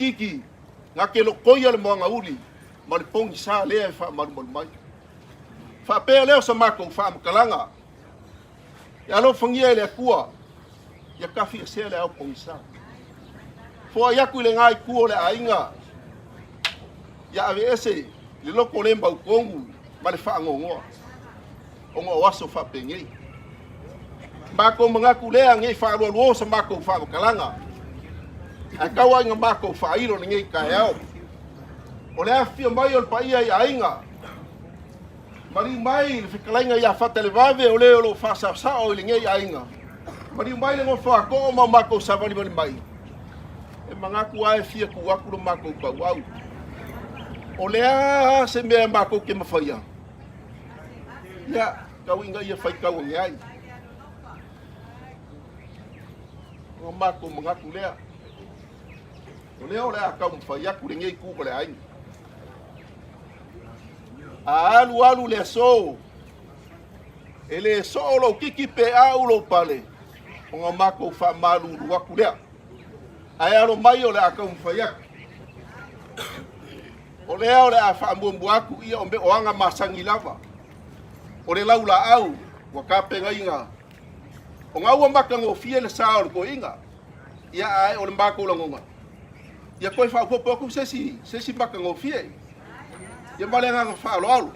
Kiki, gake lokoia le moagauli ma le pogisa lea e faamalumalu mai. Faapea lea o sa makou faamatalaga, Ia alofagia e le Atua, ia tafiesea le ao pogisa. Foai aku i le itu o le aiga, ia aveese le loto le mautonu ma le faanoanoa, ona o aso faapenei. Matou manatu lea nei faalualuo sa matou faamatalaga, ae tau ai ina matou faailo lenei taeao. O le afifio mai o le paia i aiga, maliu mai le fetalaiga ia Fatalevave o le o lo o faasaosao i lenei aiga, maliu mai le nofo a too ma o matou savalivali mai, e manatu lava e fia tuu atu lo matou tauau. O le a se mea matou te mafaia? Ia, tau ina ia faitau ane ai. O matou manatu lea. O lea o le a taumafai atu lenei itu o le aiga. A alu alu le aso, e le soo lou kiki pe au lou pale, ona matou faamalulu atu lea. Ae alo mai o le a taumafai atu. O lea o le a faamuamua atu ia o mea o aga masani lava. O le laulaau ua tapenaina ona ua matagofie le sa o le toeaina. Ia ae o le matou lagona, ia toe faaopoopo atu se isi, se isi matagofie. Ia ma le agaga faaaloalo.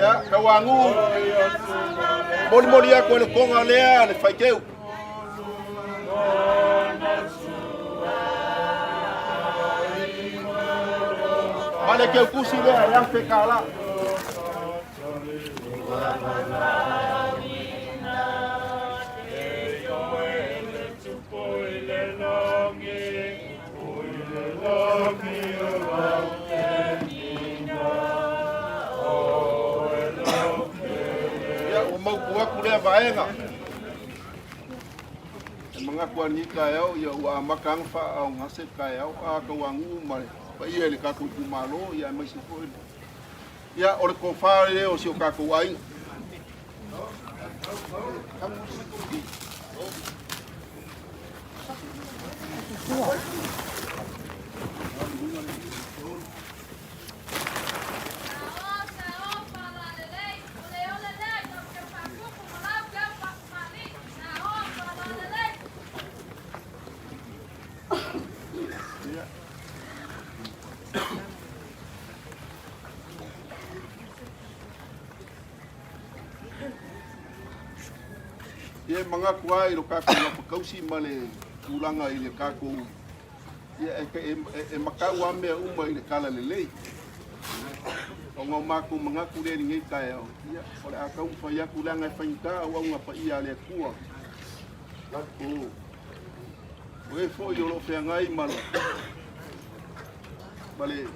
Ia, tauagu, molimoli atu e le toga lea le faiteu. Ma le keukusi lea e afe kālā. Ia, ua mautu atu lea vaega. E manatu a lenei taeao, ia ua amata lava ona faaaaogase le taeao, a tauanuu ma le paia i le tatou itumalo, ia aemaise foi ia o le tofa lea o si o tatou aiga. Ia e manatu lava i lo tatou gafatausi ma le tulaga i le tatou ia e, e, e, e matau lava mea uma i le tala lelei. Ona o matou manatu lea i lenei taeao, ia o le a taumafai atu leaga e faigata auauna paia a le Atua. O e foi o lo o feagai ma le ma le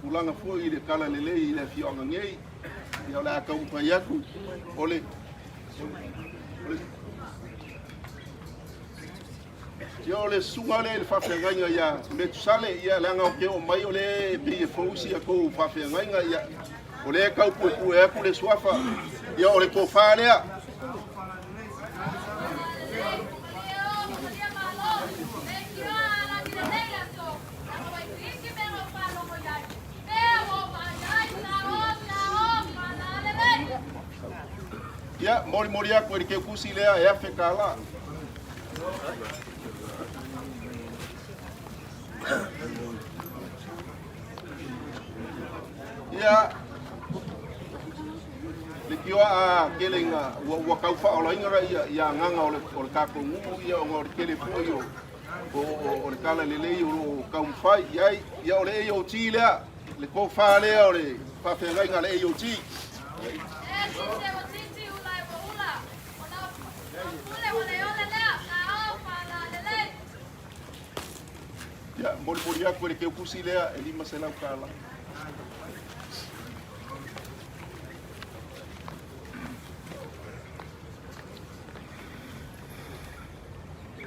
tulaga foi i le tala lelei i le afioaga nei, ia o le a taumafai atu o le Ia o le susuga lea i le faafeagaiga ia Metusale, ia leaga ou te oo mai o lea e pei e fou si a tou faafeagaiga, ia o lea e tau puepue atu le suafa, ia o le tofa lea. Ia, molimoli atu e le keukusi lea e $1,000. Ia, le tioa a tele ina ua, ua tau faaolaina ia, ia agaga o le, o le tatou nuu ia ona o le tele foi o, O le tala lelei o loo taumafai i ai. Ia o le AOG lea, le tofa lea o le faafeagaiga a le AOG. Ia, molimoli atu e le teutusi lea e $500 tala.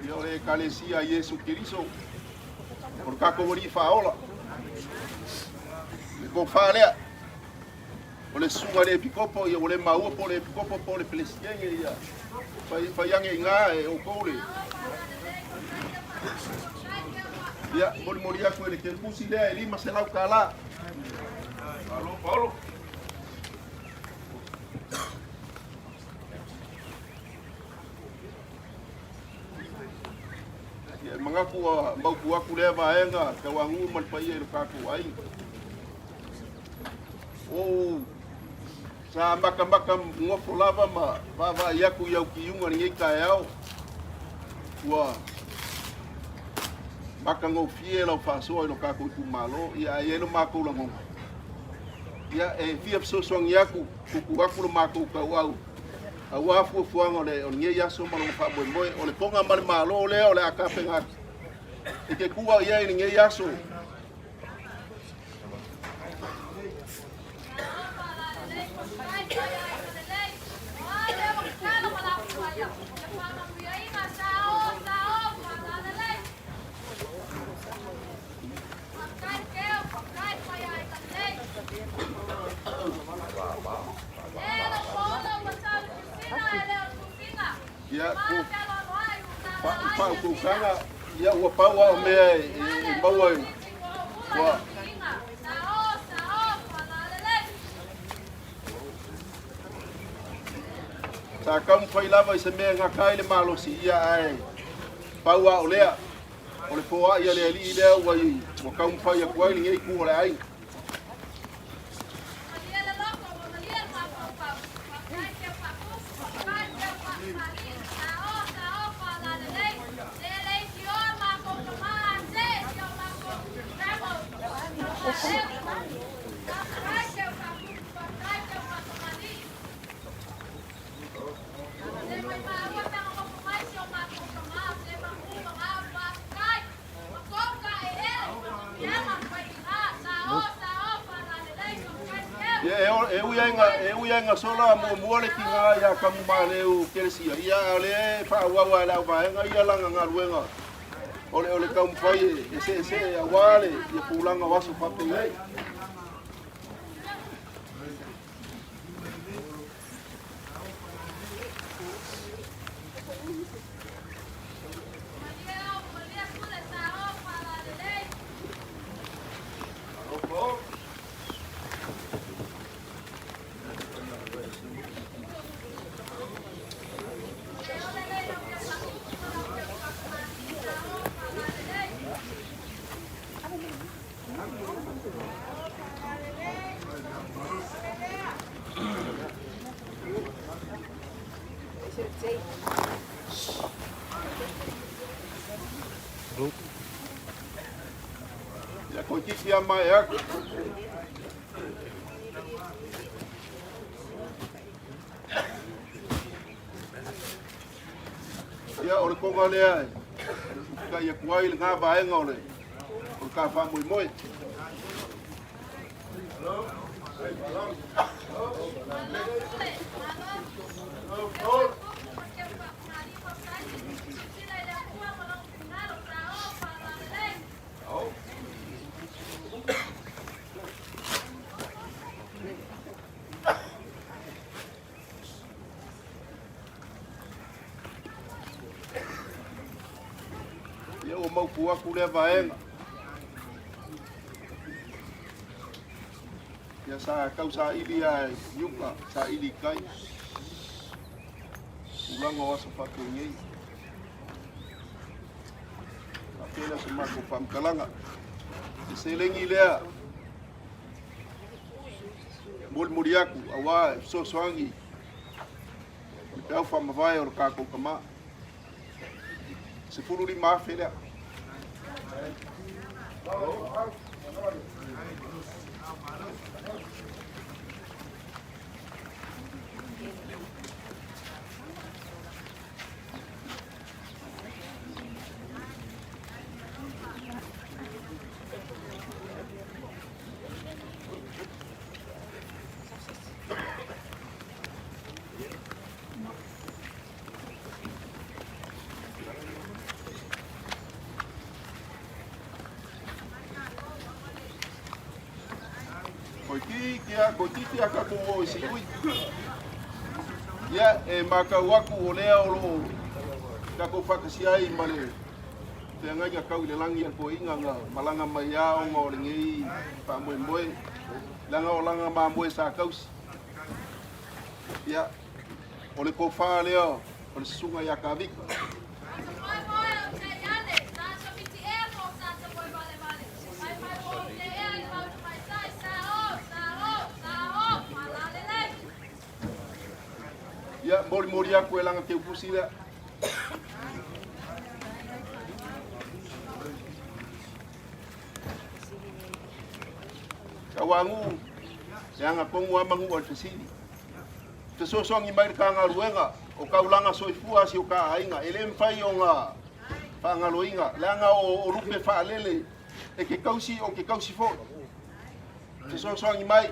Ia o le Ekalesia a Iesu Keriso, o le tatou Alii Faaola, le tofa lea, o le susuga i le Epikopo, ia ua le maua po o le Epikopo po o le Peresetene, ia fai, fai ane i ina e outou le... Ia, molimoli atu e le Kelukusi lea e $500 tala. Malo, Paolo. Ia, e manatu ua mautu atu lea vaega tauanuu ma le paia i lo tatou aiga. Ou sa matamata nofo lava ma vaavaai atu i au tiuga i lenei taeao. Ua matagofie lau faasoa i lo tatou itumalo. Ia, ae i ai lo matou lagona. Ia, e fia fesoasoani atu, tutu atu lo matou tauau aua fuafuaga o lenei aso ma lona faamoemoe. O le poga ma le malo lea o le a tapena atu e te tua i ai i lenei aso. Ia, ko faautautaga, ia ua pau lava o mea e maua i ua sa taumafai lava i se mea e gata ai le malosi, ia ae pau lava o lea, o le foai a le alii lea ua ua taumafai atu ai lenei itu o le aiga. Ia, e ui ai ina, e ui ai ina sola muamua le tiga iā Tamumaleu Kelesia, ia a o lea e faaauau lava e le auvaega ia lana galuega o le, o le taumafai e seesee aua le ia tulaga o aso faapenei. Ia toeitiiti lava maea atu. Ia, o le toga lea e usitai atu ai lena vaega o le o le ta faamoemoe. Ia ua mautu atu lea vaega. Ia sa tau saili lava i uka, saili i tai. Tulaga o aso faapenei. Faapea lea o se matou faamatalaga. Le seleni lea molimoli atu aua e fesoasoani i le peau faamavae o le tatou tama. 15,000 lea. Koititi a kakou o i siui. Ia, e makau aku o lea o loo takou faatasi ai ma le feagaiga kau i le lagi a le toeaiga na malaga mai a ona o lenei faamoemoe, leaga o lana mamoe sa tausi. Ia, o le tofa lea o le susuga ia Kavita. Ia, molimoli aku e lana teupusi lea. Tauagu, e aga tonu lava manu o le fesili. Fesoasoani mai le Matagaluega o Taulaga Soifua a si o ta aiga, e le mafai ona faagaloina, leaga o lupe faalele e te tausi ou te tausi foi. Fesoasoani mai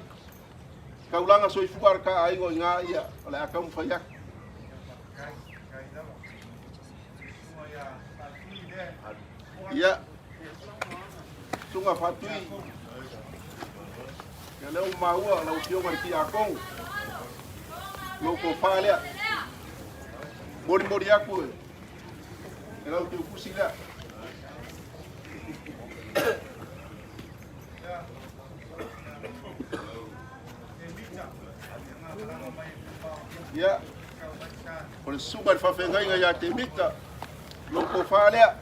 Taulaga Soifua a le ta aiga o i ina ia, o le a taumafai atu. Ia, Susuga Faatui, ia lea ua maua lau Afioga i le Tiakono, lou tofa lea. Molimoli atu e lau teutusi lea. Ia, o le susuga i le faafeagaiga ia Temita, lou tofa lea.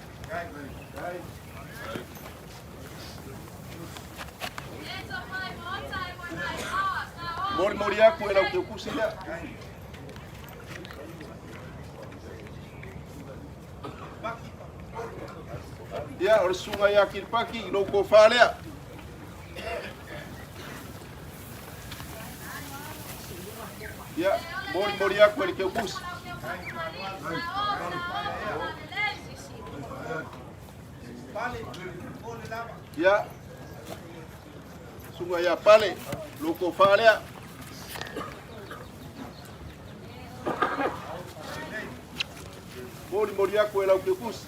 Molimoli atu e lau teutusi lea. Ia, o le susuga ia Kilipaki, lou tofa lea. Ia, molimoli atu e le teutusi. Ia, susuga ia Pale, lou tofa lea. Molimoli atu e lau teutusi.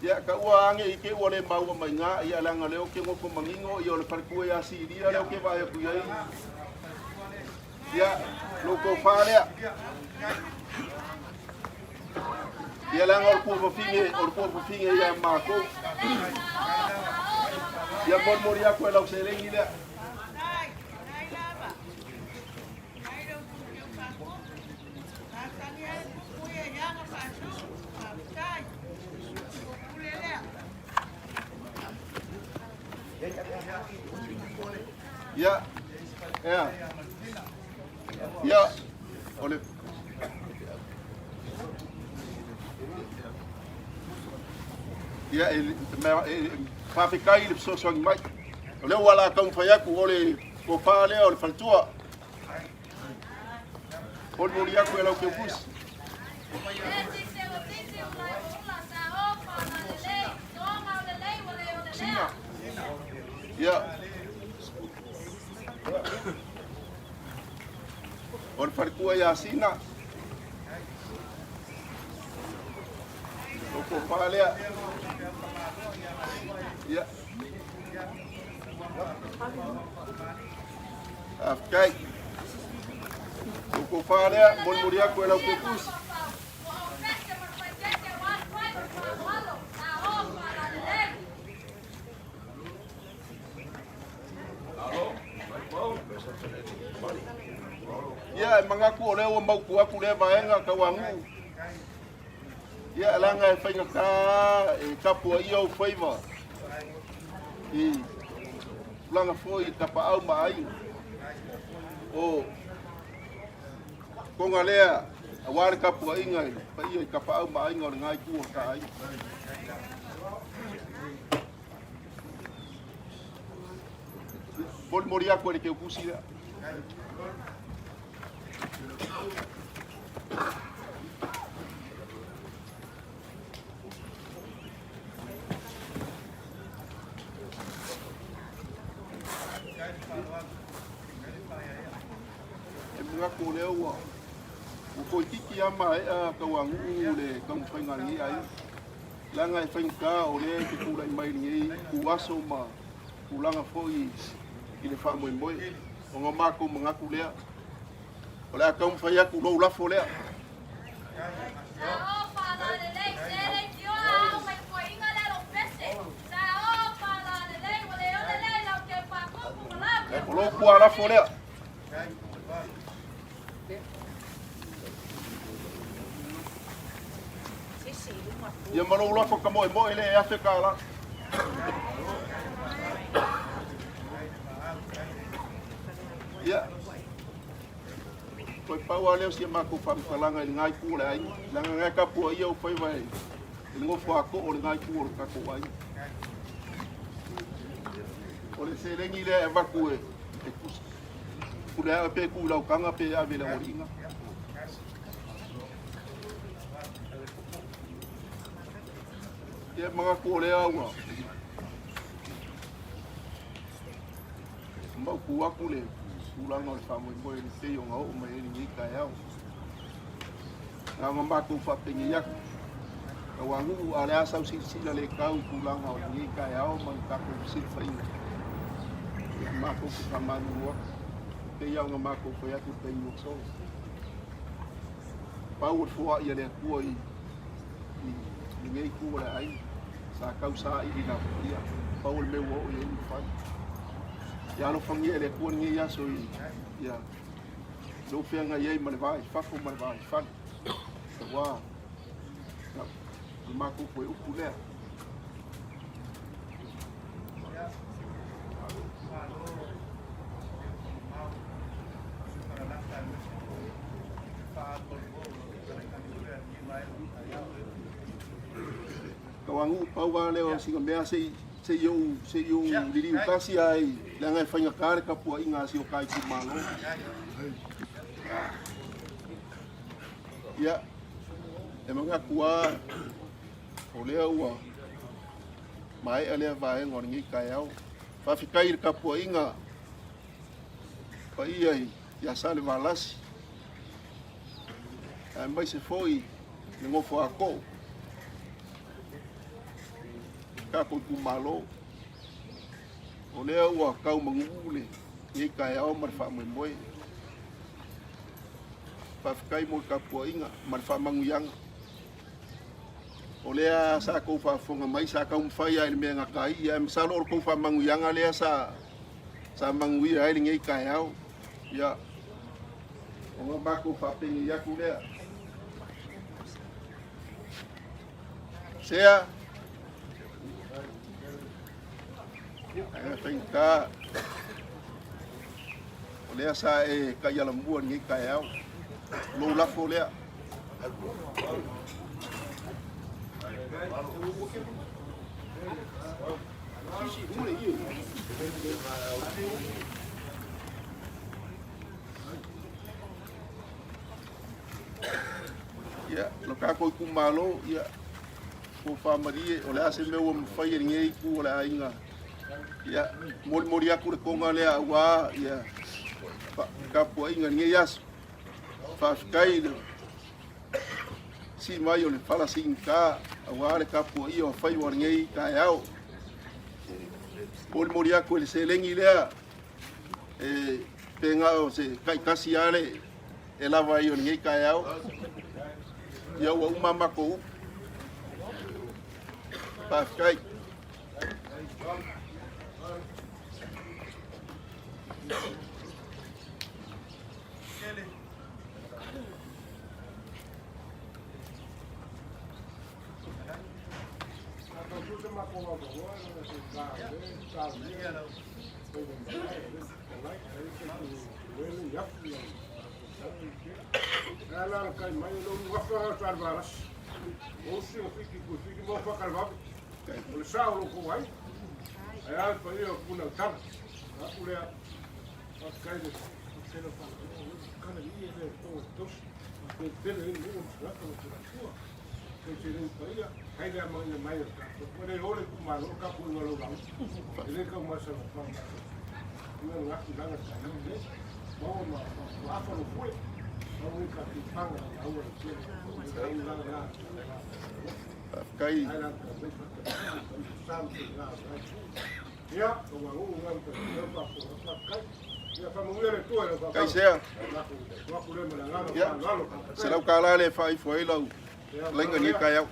Ia, ka ua ange i ke ua le maua mai ngā, ia leaga lea ou te nofo manino, ia o le faletua ia Silia lea ou te vaai atu i ai. Ia, lou tofa lea. Ia leaga o le tuafafine, o le tuafafine ia matou. Ia molimoli atu e lau seleni lea. Ia, ea. Ia, o le Ia, e, e, faafetai i le fesoasoani mai. O lea ua la taumafai atu o le tofa lea o le faletua. Molimoli atu e lau teutusi. Sina. Ia. O le faletua ia Sina. Lou tofa lea. Ia. Faafetai. Lou tofa lea, molimoli atu e lau teutusi. Ia, e manatu o lea ua mautu atu lea vaega tauanuu. Ia, leaga e faigata e tapuaia ou faiva i tulaga foi i tapaau ma aiga. O Koga lea auā le tapuaiga i le paia i tapaau ma aiga o lena itu o le ta aiga. Molimoli atu e le teutusi lea. E manatu o lea ua ua toeitiiti lava maea tauanuu le taumafaiga a lenei aiga, leaga e faigata o lea e te tulai mai i lenei ituaso ma tulaga foi i le faamoemoe. Ona matou manatu lea, o le a taumafai atu lou lafo lea. O lou pualafo lea. Ia ma lou lafo ka moemoe lea e $1,000. Ia, toe pau lava lea o si a matou faamatalaga i lena itu o le aiga, leaga na e tapuaia ou faiva i le nofo a too o lena itu o le tatou aiga. O le seleni lea e avatu e pule ae pe tuu i lau taga pe ave i le aualiiga. Ia manatu o lea ua mautu atu le tulaga o le faamoemoe i le pei ona oo mai ai lenei taeao. Na ona matou faapenei atu, tauanuu a o le a sau silasila le tau i tulaga o lenei taeao ma le tatou fesilafaiga. Ia matou te faamalulu atu, pei lava ona matou fai atu i le taimi ua sola. Pau o le foai a le Atua i lenei itu o le aiga, sa tau saili lava, ia, pau o le mea ua oo i ai ua fai. Ia alofagia e le Atua lenei aso i, ia, lou feagai ai ma le va i fafo ma le va i fale. Aua, ia, o le matou toe upu lea. Tauanuu pau lava lea o sina mea se i ou se i ou liliu tasi ai leaga e faigata le tapuaiga a si o ta itumalo. Ia, e manatu lava o lea ua maea lea vaega o lenei taeao. Faafetai i le tapuaiga paia ia Salevalasi, aemaise foi le nofo a too tatou itumalo. O lea ua tau manuu lenei taeao ma le faamoemoe. Faafetai mo le tapuaiga ma le faamanuiaga. O lea sa tou faafofoga mai, sa taumafai lava i le mea e gata ai, ae masalo o le tou faamanuiaga lea sa sa manuia ai lenei taeao. Ia, ona matou faapenei atu lea. Sea, ae faigata, o lea sa e taialamua lenei taeao, lou lafo lea. Ia, lo tatou itumalo, ia, tofa malie, o le a se mea ua mafai e lenei itu o le aiga. Ia, molimoli atu le toga lea aua, ia, tapuaiga i lenei aso. Faafetai i le sii mai o le fala siigata aua le tapuaia o faiva o lenei taeao. Molimoli atu e le seleni lea e pe na o se taitasi lava le e lava ai o lenei taeao. Ia ua uma matou upu. Faafetai. Faafetai. Kaisea. Ia, $100 lea e faaifo ai lau laiga nei taeao.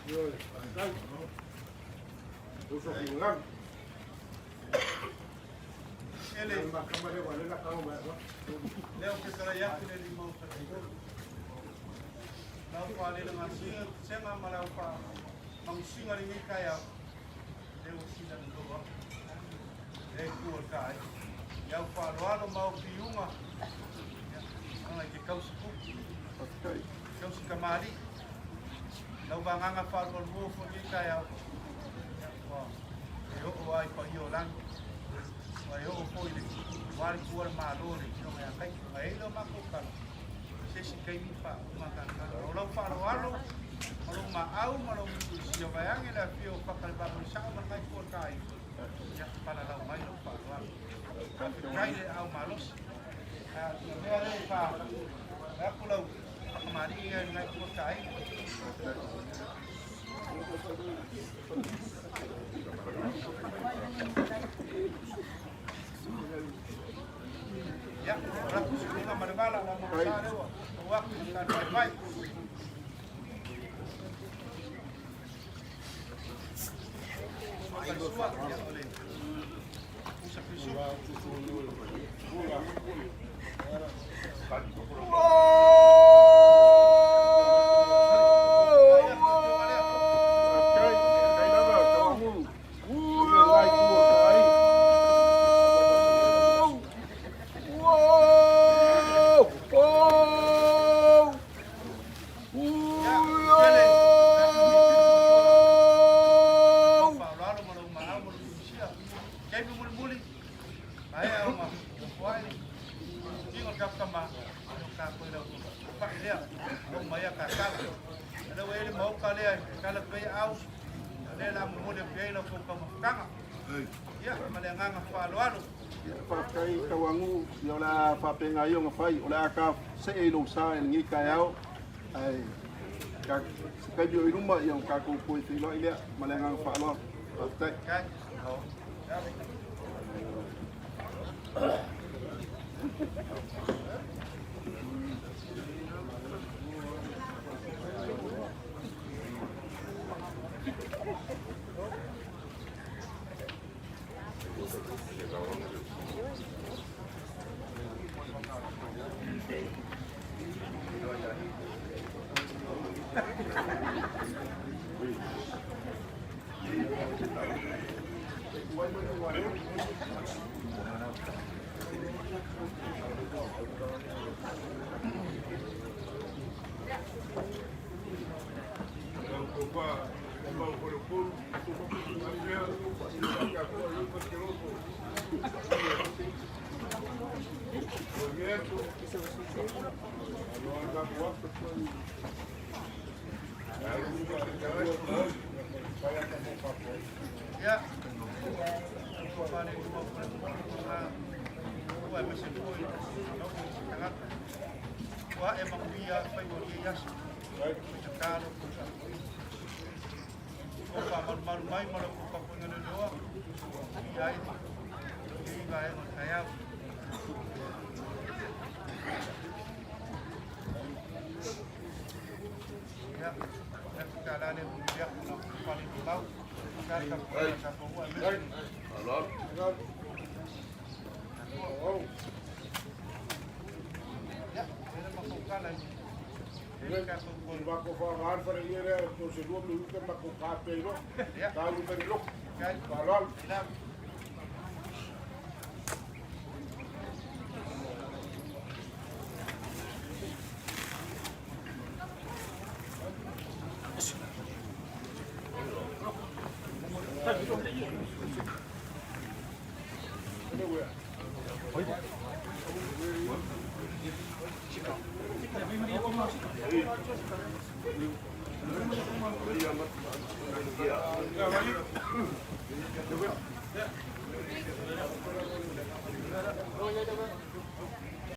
Faafetai Tauagu, ia o le a faapegai ai ona fai, o le a ta see i lou sa i lenei taeao, ae se taimi o i luma ia ona tatou toe feiloai lea ma le agaga faaaloalo. Faafetai.